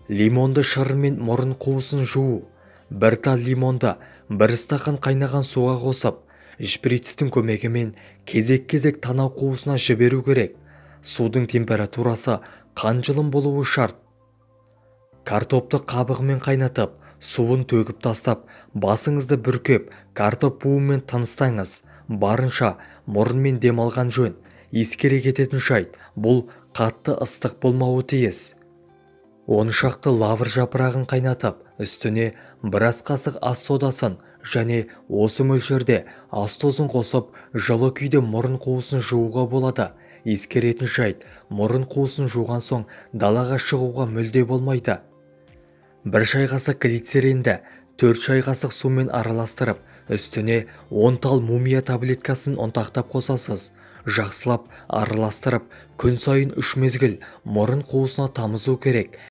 Лимонды шырынмен мұрын қуысын жуу. Бір тал лимонды бір стақан қайнаған суға қосып, шприцтің көмегімен кезек-кезек танау қуысына жіберу керек. Судың температурасы қанжылым болуы шарт. Картопты қабығымен қайнатып, суын төгіп тастап, басыңызды бүркеп, картоп буымен тыныстаңыз. Барынша мұрынмен демалған жөн. Ескере кететін жайт, бұл қатты ыстық болмауы тиіс. 10 шақты лавр жапырағын қайнатып, үстіне біраз қасық ас содасын және осы мөлшерде ас тұзын қосып, жылы күйде мұрын қуысын жууға болады. Ескеретін жайт, мұрын қуысын жуған соң далаға шығуға мүлде болмайды. 1 шай қасық глицеринді 4 шай қасық сумен араластырып, үстіне 10 тал мумия таблеткасын ұнтақтап қосасыз. Жақсылап араластырып, күн сайын 3 мезгіл мұрын қуысына тамызу керек.